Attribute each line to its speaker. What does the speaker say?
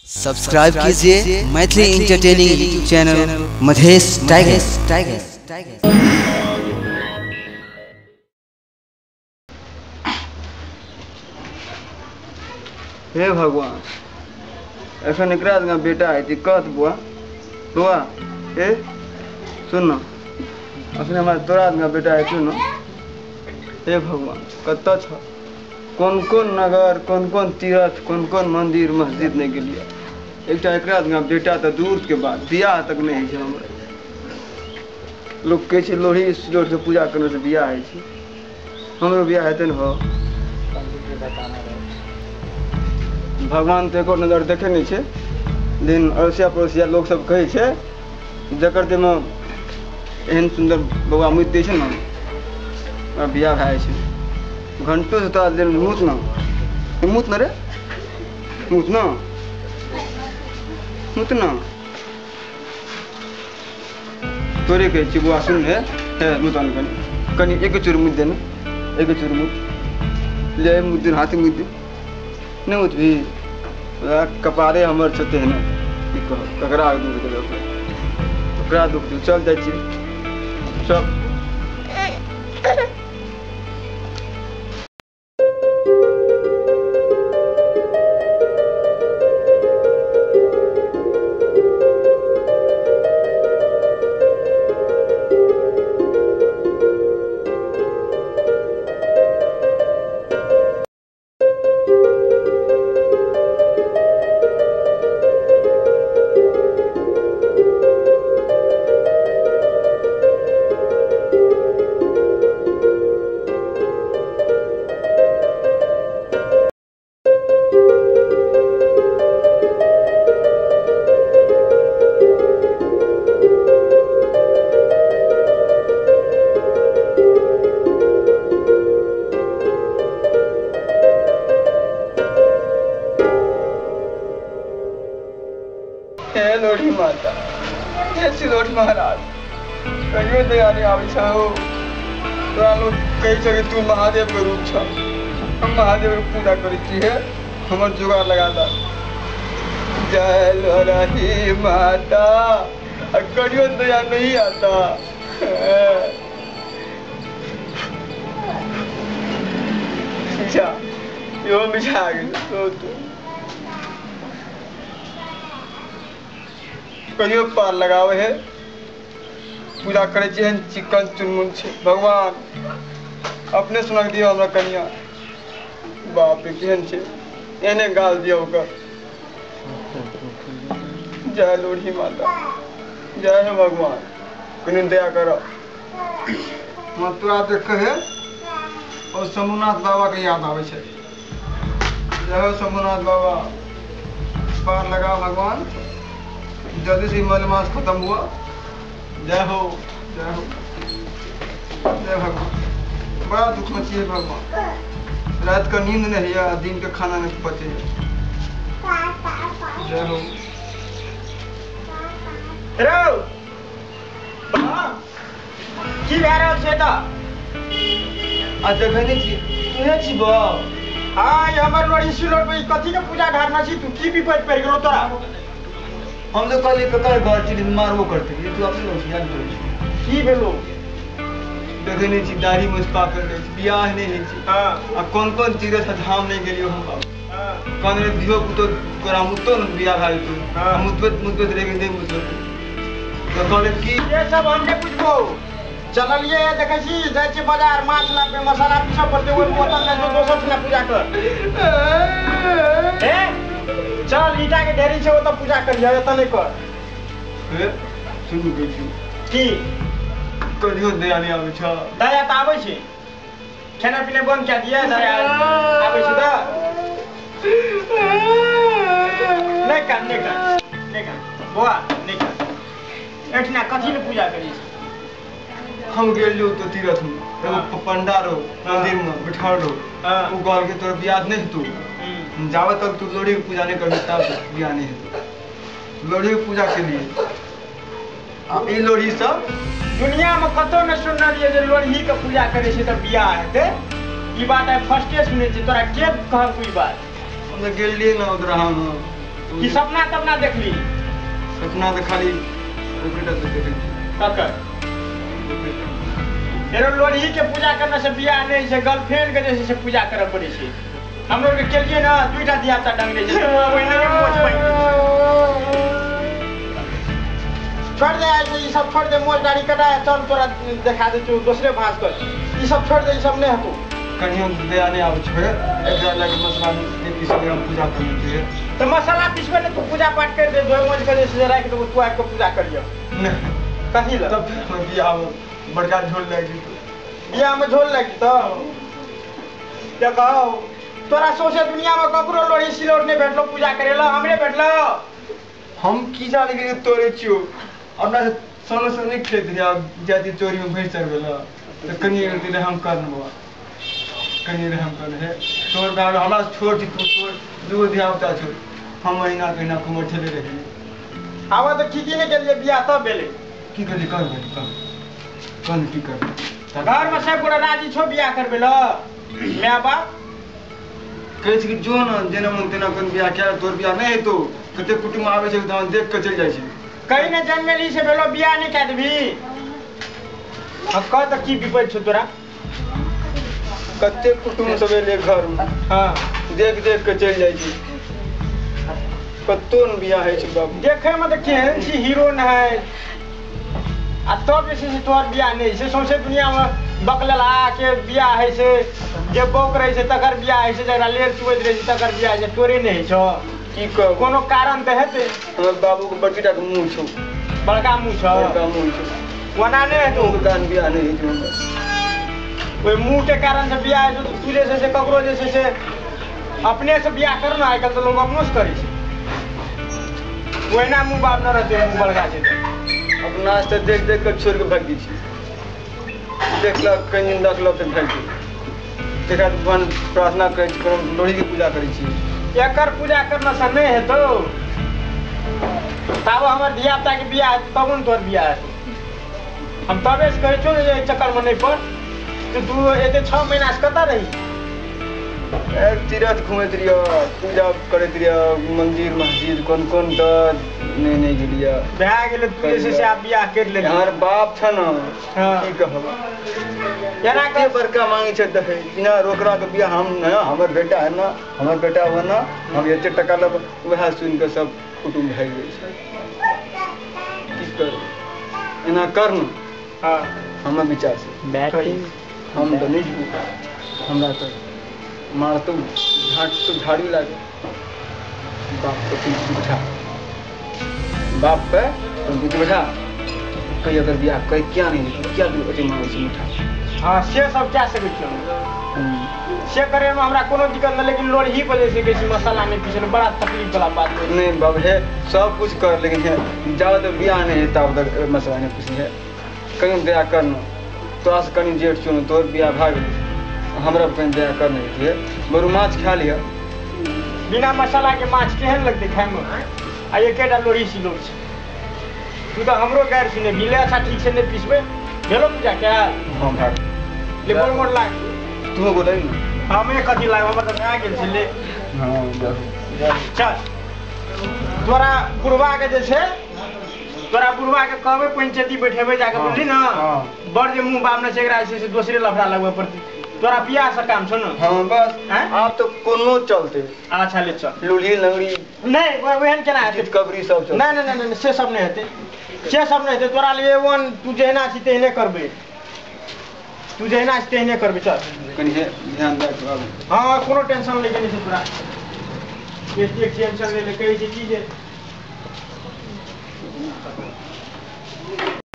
Speaker 1: Subscribe कीजिए Maithili entertaining YouTube channel Madhesh tiger tiger tiger.
Speaker 2: हे भगवान, एखन एकरा जकाँ बेटा हेतै कहत बौआ बौआ हे सुन न, अखन हमरा तोरा जकाँ बेटा हेतौ न। हे भगवान, कतऽ छ, कोन कोन नगर, कोन कोन तीर्थ, कोन कोन मंदिर मस्जिद नहि गेलियै, एकटा एकरा जकाँ बेटा तऽ दूर के बात, बियाह तक नहि होइ छै हमरा। लोक कहै छै लोढ़ी सिलौठके पूजा करने से बियाह होइ छै, हमरो बियाह हेतै ने। हो भगवान तऽ एको नजर देखै नहि छै, लेकिन अड़ोसिया पड़ोसिया लोक सब कहै छै जकर देहमे एहन सुन्दर बौआ मुति दै छै ने, ओकरा बियाह भए जाइ छै। घंटो से तोरा देह मुत न, मुत न रे, मुत न, मुत न, तोरे कहै छी बौआ सुन हे, हे मुत न, कनि कनि एक चूर मुति दे ने, एक चूर मुत ले, मुत दे, हाथ मुति दे, नहि मुतबही कपारे हमर छौ तेहने, की कहब, ककरा दुख देबै, ओकरा दुख देबै। चल जाइ छी चल। हे लोढ़ी माता, हे सिलोठ महाराज, कहियो दया नहि आबै छौ। तोरा लोक कहै छौ कि तू महादेव के रूप छौ, हम महादेव के पूजा करै छी, हे हमर जोगाड़ लगा दा। जय लोढ़ी माता, आ कहियो दया नहीं आता। जा इहो मिझा गेल। कहियो पार लगावे है, पूजा करै छी, एहन चिकन चुनमुन छै। भगवान अपने सुनक दियौ हमरा कनिया, बाप रे केहन छै, एहने गाल दियौ ओकर। जय लोढ़ी माता, जय हे भगवान, कनि दया कर। तोरा देख हे और शंभुनाथ बाबा के याद आबै छै। जय हो शंभुनाथ बाबा, पार लगा भगवान, जल्दी से मलमास खत्म हुआ। जय हो, जय हो, जय भगवान। बड़ा दुख में चाहिए भगवान, रात का नींद नहीं है, दिन का खाना नहीं पचे। जय हो।
Speaker 3: रौ की भए रहल छै तऽ?
Speaker 2: आ देखै नहि छी, तूहे छी बा?
Speaker 3: हाँ, हमर लोढ़ी सिलौट पर कथी के पूजा ढारना छी तू? की विपत पड़ि गेलौ तोरा?
Speaker 2: हम तो कहलियै ककर घर छी, मारबो करतै, ये तू अपने होशियार करै छी।
Speaker 3: की भेलो?
Speaker 2: देखै नहि छी दाढ़ी मूछ पाकल रहै छै, बियाह नहि होइ छै।
Speaker 3: हाँ।
Speaker 2: आ कोन कोन तीर्थ धाम नहि गेलियौ हम बाबू।
Speaker 3: हाँ।
Speaker 2: कहने धियो पुतो तोरा मुततो ने बियाह भए जेतौ।
Speaker 3: हाँ।
Speaker 2: मुतबैत मुतबैत रहि गेल, नहि मुतलकै तऽ कहले की
Speaker 3: ये सब हम नहि बुझबौ। चललियै देखै छी जाइ छी बाजार माछ लाबे, मसाला पीसऽ पड़तै, ओहि बोतल लए जो दोसर ठिना पूजा कर। ए चल ईटा के ढेरी छै ओतऽ पूजा करिह, एतऽ नहि कर।
Speaker 2: हे सुनू कहै छी
Speaker 3: की
Speaker 2: कहियो दया नहि आबै छौ?
Speaker 3: दया तऽ आबै छै, खेनाइ पिनाइ बन्द कए दिअ, दया आबै छै तऽ। नहि कान, नहि कान, नहि कान बौआ, नहि कान। एहिठिना कथी लए पूजा करै छी?
Speaker 2: हम गेलियौ तो तीर्थ में, एगो पंडा रहो मंदिर में बैठल रहो, ओ कहलकै तोरा बियाह नहि हेतौ जाबे तक तू लोढ़ी के पूजा नहि करबी, तब बियाह नहि हेतौ। लोढ़ी के पूजा केलियै, आ ई लोढ़ी सब
Speaker 3: दुनिया में कतौ नहि सुनलियै जे लोढ़ी के पूजा करै छै तऽ बियाह हेतै। ई बात आइ फर्स्टे सुनै छी। तोरा के कहलकौ ई बात?
Speaker 2: हम तऽ गेलियै ने उधर, हम
Speaker 3: कि सपना तपना देखली?
Speaker 2: सपना तो खाली ओकरे देखली।
Speaker 3: ककर? एरो लोढ़ी के पूजा करने से बियाह नहीं छै, गर्लफ्रेंड के जे छै से पूजा करऽ पड़ै छै। हम लोग के केलियै ना दुईटा धिया-पुता डंगले छै, ओहिना के मोछ पाकि गेल। छोड़ दे ई सब, छोड़ दे मोछ दाढ़ी कटा, चल तोरा देखा दै छियौ दोसरे भाँज कर। ई सब छोड़ दे, ई सब नहीं हेतौ।
Speaker 2: कनियो दया नहीं आबै छै, एकरा लगे मसला नहीं पीसबै, हम पूजा करै छियै।
Speaker 3: तऽ मसाला पीसबै ने तू पूजा पाठ कर दे, धोइ मोछ के जे छै राखि देबौ, तू आबि कऽ पूजा करियौ।
Speaker 2: नहीं।
Speaker 3: कथी लए?
Speaker 2: तब फिर हमर बियाह में बड़का झोल लागि जेतौ।
Speaker 3: बियाह में झोल लागि जेतौ? देखौ तोरा सौंसे दुनिया में ककरो लोढ़ी सिलौट नहीं भेटलौ पूजा करे लए, हमरे भेटलौ।
Speaker 2: हम की जाने के तोरे छियौ, अपना से संग संग नहीं खेलैत रहियै, आब जाइ छियै चोरी में भैंस चरबै लए तऽ कनि एक रहम कर ने बौआ, कनि रहम कर हे तोर बाप हमरा छोड़ छी, तू तोर दूगो धिया पुता छौ, हम अहिना कहिना कुमर ठेले रहियै।
Speaker 3: आब तऽ ठीके नहि केलियै, बियाह तब भेलै।
Speaker 2: की करली? कर भेलै, कर कर की करबै?
Speaker 3: घर में सब गोटा राजी छौ बियाह करबै लए? My बाप
Speaker 2: कहै छै कि जो ने जेना मन तेना कोन बियाह कए, तोर बियाह नहि हेतौ। कते कुटुम्ब आबै छै तहन देख कऽ चलि जाइ छै।
Speaker 3: कहीं ने जन्मेली से भेलो बियाह नहि कए देबही? अब कह तऽ की विपैत छौ तोरा?
Speaker 2: कते कुटुम्ब सब एलै घर में,
Speaker 3: हाँ
Speaker 2: देख देख कऽ चलि जाइ छै, कतो ने बियाह होइ छै बाबू।
Speaker 3: देखै में तऽ केहन छी हीरो नहि, आ तब जे छै से तोहर बियाह नहि होइ छै। सौंसे दुनिया में बकलेलहा के बियाह होइ छै, जे बौक रहै छै तकर बियाह होइ छै, जकरा लेर चुबैत रहै छै तकर बियाह होइ छै, तोरे नहि होइ छौ।
Speaker 2: की कहब?
Speaker 3: कोनो कारण तऽ हेतै।
Speaker 2: हमर बाबू के बड़की टा के मुँह छौ।
Speaker 3: बड़का मुँह छौ?
Speaker 2: बड़का मुँह छौ।
Speaker 3: ओना नहि हेतौ।
Speaker 2: मुँह के कारण बियाह नहि होइ छै हमर।
Speaker 3: ओहि मुँह के कारण से बियाह होइ छौ तऽ तू जे छै से ककरो जे छै से अपने से बियाह कर ने, आइ काल्हि तऽ लोक अपनो से करै छै। ओहिना मुँह बाप न रहतै, मुँह बड़का छै तऽ।
Speaker 2: अपना से देख देख कऽ छोड़ि कऽ भागि छी, देखलक कनि दिन देखलक तऽ भागि गेल। तकरा भगवान प्रार्थना करै छी, कोनो लोढ़ी के पूजा करै छी।
Speaker 3: एकर पूजा करना से नहि हेतौ, ताबे हमर धिया पुता के बियाह हेतौ तब ने तोहर बियाह हेतौ। हम तबे से कहै छियौ ने जे एहि चक्कर में नहि पड़। तू एते 6 महीना से कतऽ रही?
Speaker 2: तीर्थ घुमैत रहियै, पूजा करैत रहियै, मंदिर मस्जिद कोन कोन तऽ नहि नहि गेलियै।
Speaker 3: भए गेलै, तू जे छै से आब बियाह करि लेलही।
Speaker 2: हमर बाप छ ने,
Speaker 3: हाँ।
Speaker 2: की कहब,
Speaker 3: एना
Speaker 2: कते बड़का मांगै छै दहेज, बिना रोकड़ा के बियाह हम न, हमर बेटा है ना, हमर बेटा हो ना, हम एते टका लेब, वएह सुनि कऽ सब कुटुम्ब भागि जाइ छै। की करब, एना कर न।
Speaker 3: हाँ
Speaker 2: हमर विचार से हम तऽ नहि जीबू, हमरा तऽ मारतौ झाट तो झाड़ू लागे। बाप पे तुम बैठा, बाप पे तुम बैठा, कहीं अगर बियाह कहीं क्या नहीं क्या ओते मांगै छै मिठा।
Speaker 3: हाँ से सब कए सकै छियै हम, से करे में हमरा कोनो दिक्कत नहि, लेकिन लोढ़ी पर जे छै कहै छै मसाला नहि पीसै, बड़ा तकलीफ वाला बात है।
Speaker 2: नहीं बाब हे सब कुछ कर, लेकिन हे जाबे तक बियाह नहीं है ताब तक मसाला नहीं पीसी है। कहीं दया करना तोरा से कनि जेठ छौ, तोहर बियाह भए गेल, हमरा कनि दया कर नहीं है। बरू माछ खा लिअ।
Speaker 3: बिना मसाला के माछ केहन लगतै खाय में? आ एकेटा लोढ़ी सिलौट छै। तू तऽ हमरो गारि सुने मिले। अच्छा ठीक छै, नहि पीसबै। भेलो पूजा कयल?
Speaker 2: हाँ भए गेल।
Speaker 3: ले बोल मोर लाग।
Speaker 2: तू बोलै ने।
Speaker 3: हमे कथी लाग, हमर तऽ भए गेल छै। ले
Speaker 2: हाँ
Speaker 3: चल, तोरा बुढ़वा के जे छै, तोरा बुढ़वा के कहबै पंचायती बैठेबै जाके, बुझली ने? बड़ जे मुँह बाप ने छै एकरा जे छै से दोसरे लफड़ा लगबै पड़तै। तोरा बियाह से काम छौ ने?
Speaker 2: हाँ बस आब तो कोनो चलते।
Speaker 3: अच्छा ले चल।
Speaker 2: लूल्ही लंगड़ी
Speaker 3: नहीं ओहन केना हेतै?
Speaker 2: कबरी सब चलते।
Speaker 3: नहीं नहीं नहीं, से सब नहीं हेतै, से सब नहीं हेतै। तोरा लिए वन तू जहिना छी तेहने करबै, तू जहिना छी तेहने करबै। चल
Speaker 2: कनि ध्यान दे बाबू।
Speaker 3: हाँ कोनो टेंशन लैके नहीं छै तोरा, एक टेंशन ले ले। कहै छै की जे